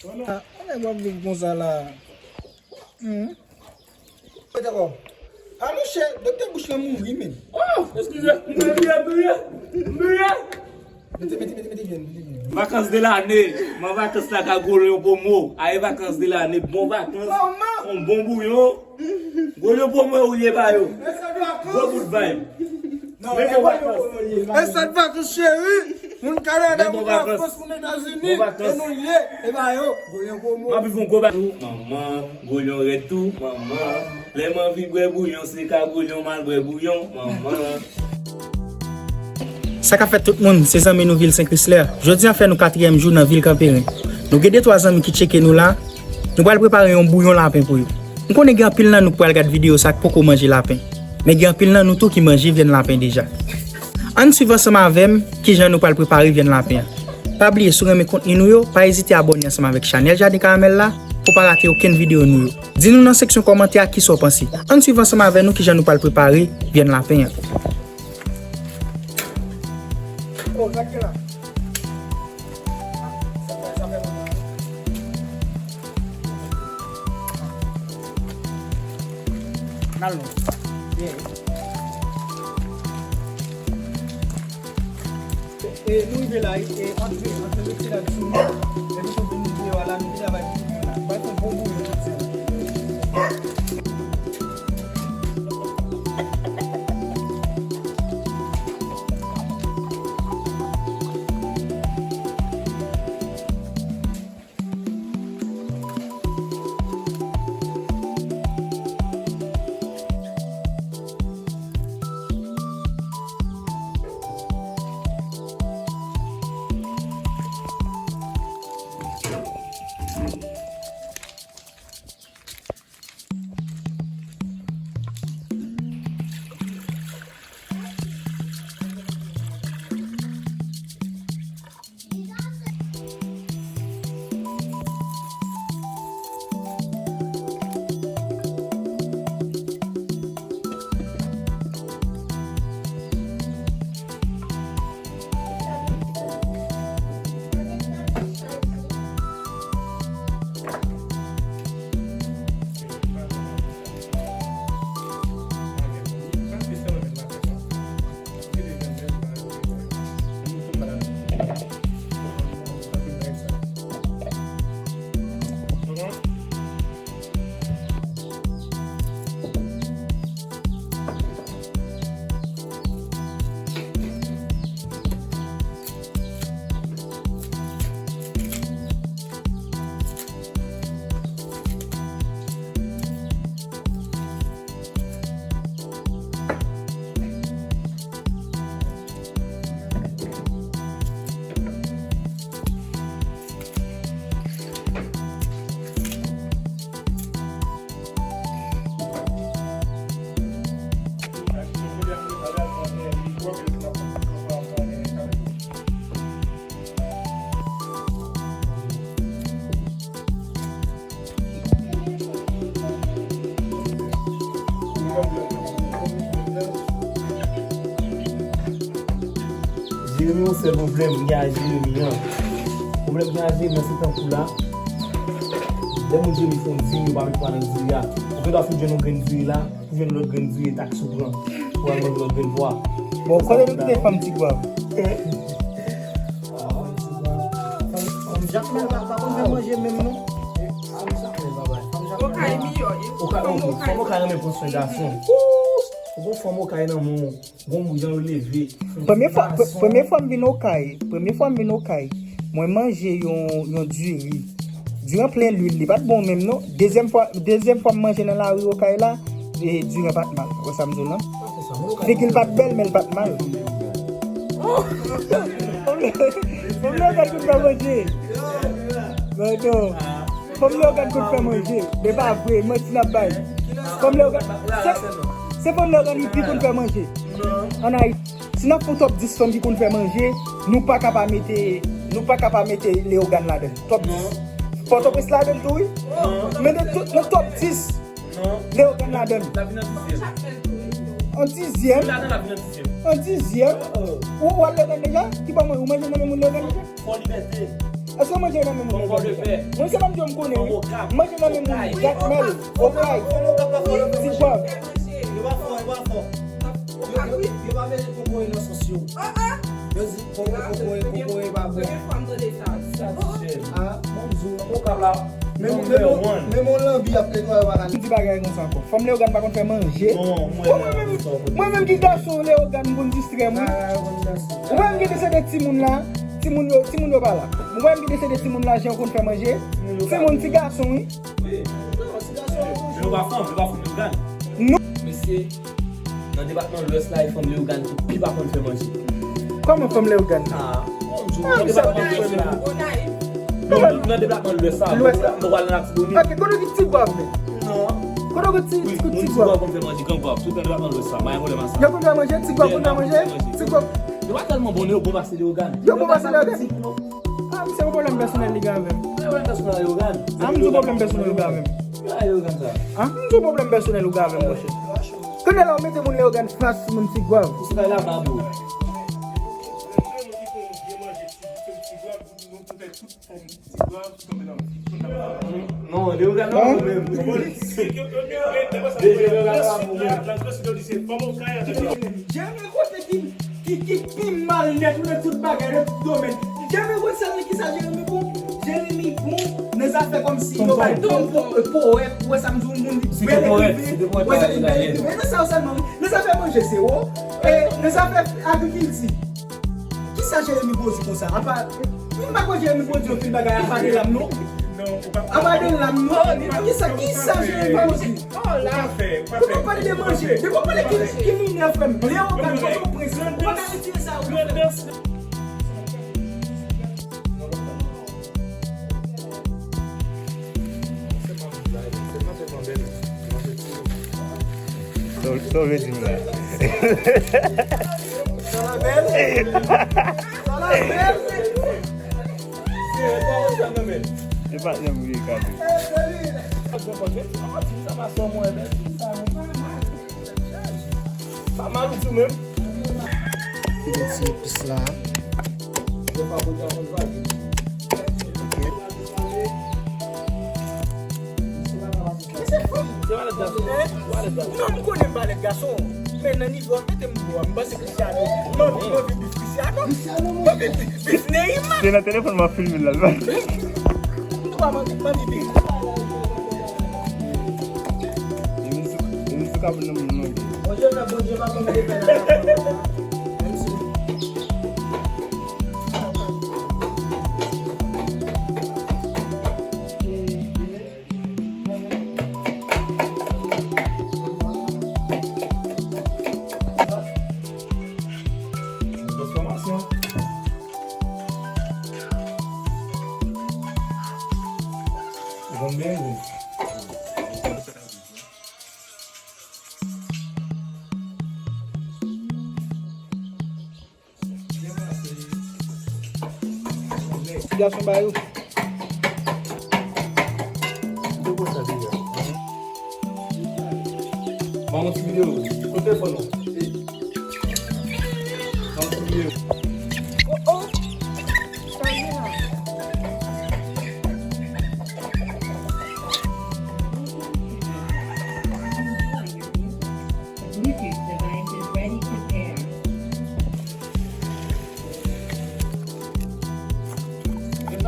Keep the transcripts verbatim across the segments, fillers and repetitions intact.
Ah, anlè w ap viv konsa la. Hmm. Mete kò. Ah, monchè, doktè bouch lan mouri, men. Oh, eskize, m bliye, m bliye, m bliye. Mete, mete, mete, mete, vyen, mete, vyen. Vakans de lane. Mwen vakans la ka gwo yon bon mo. Aye vakans de lane. Bon vakans. Manman. Yon bon bouyon. Gwo yon bon mo ou ye ba yo. Gwo bout vibe. Mete vakans. E sa t vakans, cheri. Moun Kanada, moun Lafrans, moun Etazini. E nou ye. E ba yo. Gwo yon gwo mo. M ap viv yon gwo ba. Manman, gwo yon rèd tou. Manman. Lè m anvi bwè bouyon, se ka bouyon, m al bwè bouyon, manman. Sa k ap fèt tout moun, se zanmi nou vil Sen Krislè. Jodi a fè nou katriyèm jou nan vil Kanperen. Nou gen de twa zanmi ki tcheke nou la. Nou pral prepare yon bouyon lapen pou yo. M konnen gen anpil nan nou k pral gad videyo sa k poko manje lapen. Men gen anpil nan nou tou ki manje vyann lapen deja. Ann swiv ansanm avè m kijan nou pral prepare vyann lapen an. Pa bliye, si w renmen kontni nou yo, pa ezite abòne ansanm avèk chanèl Jaden Karamèl la pou w pa rate okenn videyo nou yo. Di nou nan seksyon kòmantè a kisa w panse. Ann swiv ansanm avè nou kijan nou pral prepare vyann lapen an. Oh, sa ki la? Sa fè, sa fè. N al non. Yeah. E, nou rive la, e, antre, antre, mete la sou nou. Epi tou vin deyò a la, nou vin avèk bouyon la. Bay fè bon bouyon, tout sa. Jeremi, yon sèl pwoblèm m gen ak Jeremi an. Pwoblèm m gen ak Jeremi an, se tankou la, lè moun Jeremi fè yon diri, yo pa met pwa nan diri a. Ou gen dwa fin jwenn yon grenn diri la, pou jwenn lòt grenn diri, e taksi ou pran pou al manje lòt grenn pwa. Bon, kote nou kite fanm Ti Gwav? Fanm Jak menm pa, pa konn fè manje menm non. Fanm Jak menm pa bay. Fanm Jak menm pa. Okay, okay. Fanm Okay renmen pran swen gason. Ou gon fanm Okay nan men w. Gon moun jan yo leve. Premye fwa, pre-, premye fwa m vin Okay, premye fwa m vin Okay, mwen manje yon, yon diri. Diri an plen lwil, li pa t bon menm non. Dezyèm fwa, dezyèm fwa m manje nan lari Okay la, e diri an pa t mal. Ou wè sa m di w lan? Figi l pa t bèl, men l pa t mal. Fanm Leogàn konn fè manje. Bon, non. Fanm Leogàn konn fè manje. Men pa vre, manti n ap bay. Fanm Leogàn, se, se fanm Leogàn ki pi konn fè manje. An Ayiti, si n ap fè yon top dis fanm ki konn fè manje, nou pa ka pa mete, nou pa ka pa mete Leogàn ladan l. Top dis. Pòtoprens ladan l tou, wi. Men de tout, nan top dis, Leogàn ladan l. An dizyèm. An dizyèm. Ou, ou al Leogàn deja? Ki bò mwen, ou manje nan men moun Leogàn deja? Èske w manje nan men moun Leogane deja? Mwen se pa m di w m konnen wi. M manje nan men moun Jakmèl, Okay, Tigwav. Yo di kokoye, kokoye pa vre. Ah, bon, m di w, men, men, men, men yon lanbi ap netwaye bagay. M di bagay konsa ankò. Fanm Leogane pa konn fè manje. Bon, mwen menm, mwen menm ki gason Leogane, m konn distrè m wi. Ou wè m ki desede timoun la, timoun yo, timoun yo pa la. Ou wè m ki desede timoun la, jan yo konn fè manje. Timoun, ti gason wi. Wi. Yo pa fanm, yo pa fanm Leogane. Non. Mesye, nan depatman Lwès la, e fanm Leogane ki pi pa konn fè manje. Kòman fanm Leogane? Ah, bon, nan depatman Lwès la. Nan depatman Lwès la, Lwès la. Bon, pral nan Latibonit. Ok, kote ki Tigwav menm? Non. Kote ki ti, wi, ti Tigwav? Tigwav konn fè manje, Gran Gwav, tout nan depatman Lwès la. Mwen gen pwoblèm ak sa. Yo konn fè manje, Tigwav konn fè manje, Tigwav. Yo pa tèlman bon, yo bon pase Leogane. Yo bon pase Leogane? Ah, m se yon pwoblèm pèsonèl li gen avè m. Pwoblèm pèsonèl Leogane. Ah, m se yon pwoblèm pèsonèl ou gen avè m. Leogane sa. Ah, m se yon pwoblèm pèsonèl ou gen avè m, monchè. Kounye a la, w mete moun Leogane fas moun Tigwav. Ou se kay la, babou. Non, Leogane non menm. Jeremi kote ki, ki, ki pi mal nèt nan tout bagay, nan tout domèn. Jeremi wè sèl nan kisa Jeremi bon. Jeremi bon nan zafè kòmsi yo bay tonton powèt, ou wè sa m di w, moun bèl ekriven, ou wè sa li bèl ekriven. Nan sa yo sèlman, nan zafè manje se wo, e nan zafè agrikilti. Kisa Jeremi pwodui konsa? Apa, m pa kwè Jeremi pwodui anpil bagay apa de lam non. Apa de lam non. Kisa, kisa Jeremi pwodui? Ou pa pale de manje. Depi w pale ki, ki minè, frè m, Leogane, Pòtoprens, ou pa ka retire sa yo. Sa w vle di m la? Sa la bèl? Sa la bèl? Se pa janm vye kado. Sa mal ou tou menm? Kite ti epis la. Ok. Non, m konnen m pa lèd gason. Men nan nivo a, mete m bò a. M panse Cristiano. M anvi, m anvi bif Cristiano. M anvi bif, bif Neymar. Se nan telefòn m ap filme l la. M twa manmi, manmi bif. Bondye fè, Bondye pa ban m defèt la. Menm si Transfòmasyon. Ou konn byen jwe. Ti gason ba yo. Ban mwen ti videyo. Kote telefòn ou? Ban mwen ti videyo. Oh, oh. Sa vin la. Bluetooth device is ready to pair.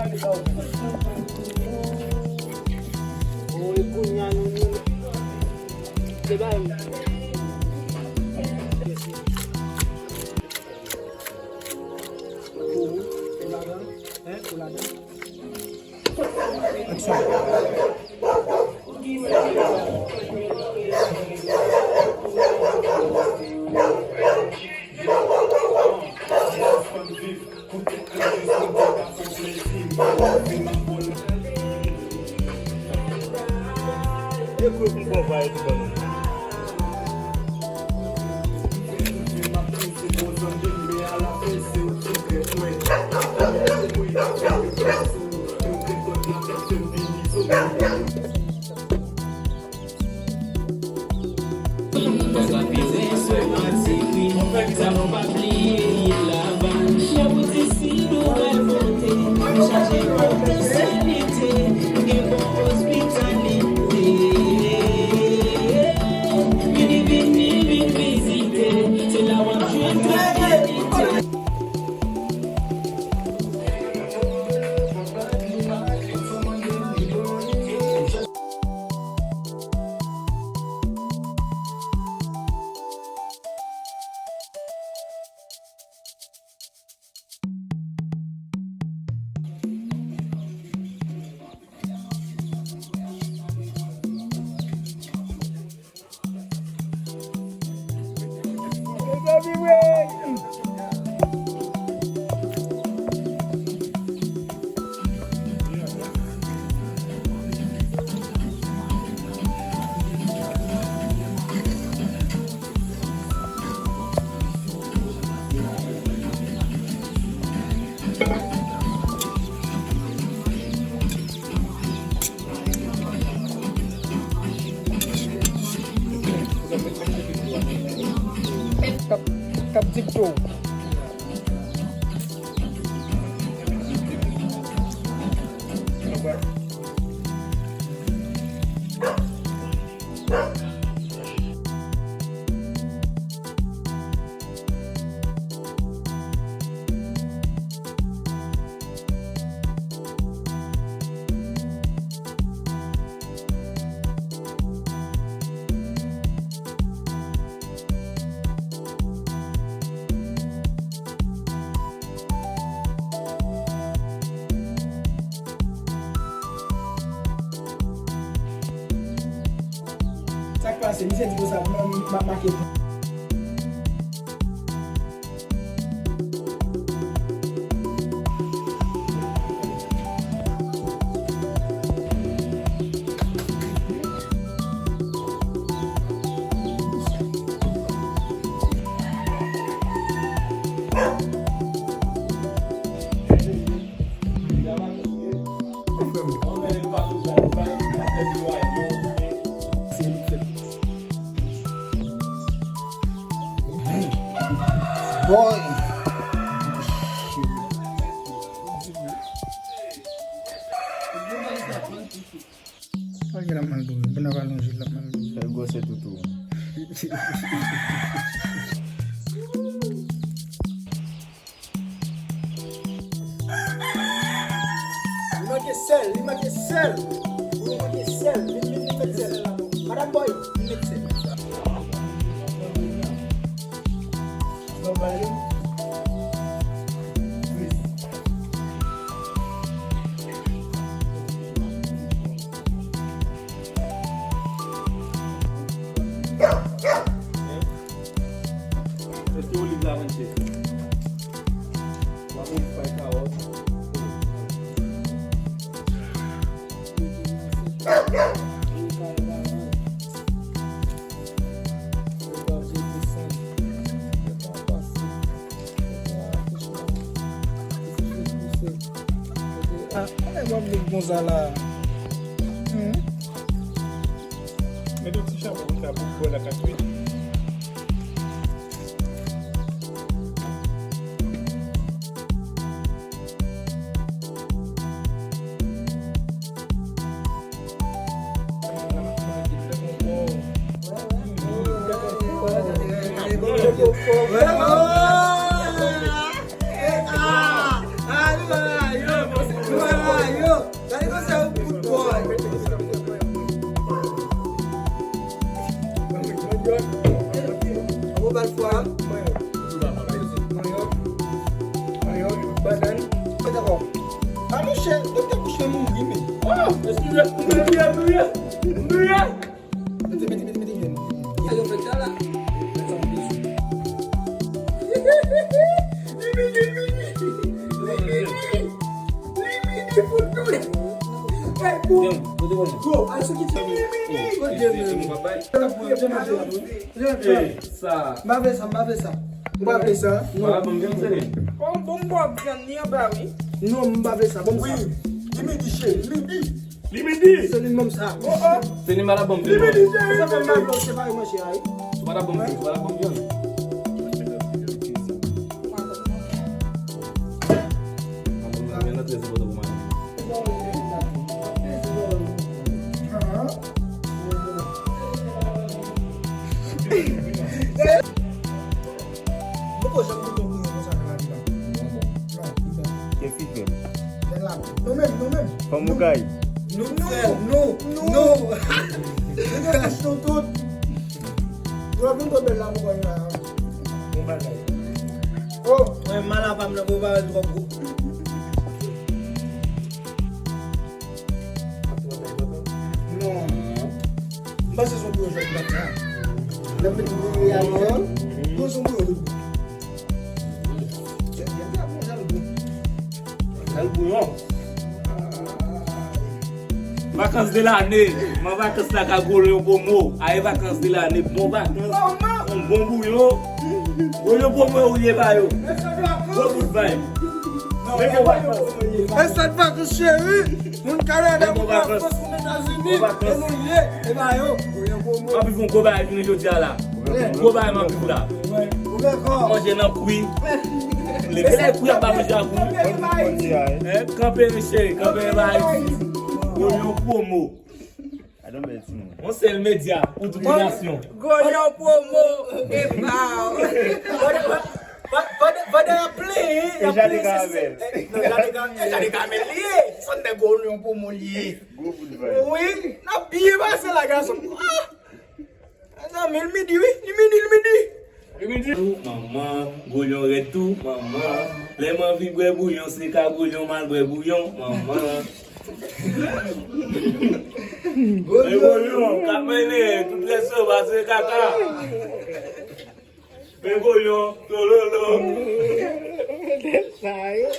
Aksyon. K ap, k ap dikte w. Sa k pase? Misye di konsa, m, m, m ap make. Boy. Sa gen l ap mal boure. Bon, n ap alonje l, l ap mal boure. Fè l gwosè toutou. Li manke sèl, li manke sèl. Li manke sèl. Vin, vin, vin met sèl. Madam Boy, vin met sèl. Èske oliv la rann chè? W ap oliv pay kawòt. Ah, anlè w ap met konsa la. Hmm. Mete yon ti chabon pou ta pou bò la ka kwit. Gade konsa yon bout bòy. Mannyòk. Mannyòk. Mannyòk. Mannyòk. Mannyòk. Bannann. Kèt ankò. A mouche, doktè mouche mouri, men. Oh, eskize. Mouye, mouye, mouye. Mete, mete, mete, mete, mete. Sa yo fè sa la. Li mini, li mini. Li mini. Li mini pou tout. Hey, bro. Bro, al sou ki ti. Li mini. Kote mwen? Sa. M pa vle sa, m pa vle sa. M pa vle sa. Non. Bon, bon, bon, vyann li anba, wi. Non, m pa vle sa. Bon, sa. Wi, li midi, cheri, li midi. Li midi. Se li menm sa. Oh, oh. Se li m pa la banm vyann. Li midi, cheri, li midi. Se pa vle, se pa vle, manje a, wi. Se pa la banm vyann, se pa la banm vyann. Vyann nan trè enpòtan pou manje. Nou menm, nou menm. Fanm ou kay. Nou, nou, nou, nou. Nou gen kach nou tout. Nou ap vin twò bèl la pou kòm la. Bon bagay. Oh. Mwen, mal apa m nan, bon bagay, twò gwo. Non. M panse se yon bouyon jwèt la. Lè m met bouyon a, non. Bouyon se yon bouyon tout bon. Sèl bouyon. Vakans de lane. Mwen vakans la ka gole yon bon mo. Aye vakans de lane. Bon vakans. Yon bon bouyon. Gole yon bon mo ou ye ba yo. Bon bout vibe. Men bon vakans. E sa t vakans cheri. Moun Kanada, moun Lafrans, moun Etazini, e nou ye, e ba yo. Mwen ap viv yon gwo bagay jounen jodi a la. Gwo bagay mwen ap viv la. Manje nan kwi. Leve lè kwi ap ba manje a kwi. Kanpe men cheri, kanpe men ba Ayiti. Yon pwomo. Yon sèl medya pou tout nasyon. Gwo yon pwomo, e ba yo. Pandan, pandan, pandan y ap plenyen, y ap plenyen se, se, non, Jade Kamèl, e Jade Kamèl li ye. Sòt nèg Olyon pou moun li ye. Wi, n ap byen pase la, gason. Ah! Mezanmi, l midi, wi. Li midi, li midi. Li midi. Manman, Golyon rèd tou, manman. Lè m anvi bwè bouyon, se ka Golyon m al bwè bouyon, manman. E Golyon, k ap mennen, tout lè sova se kaka. Men Golyon, tololo. Modèl sa yo.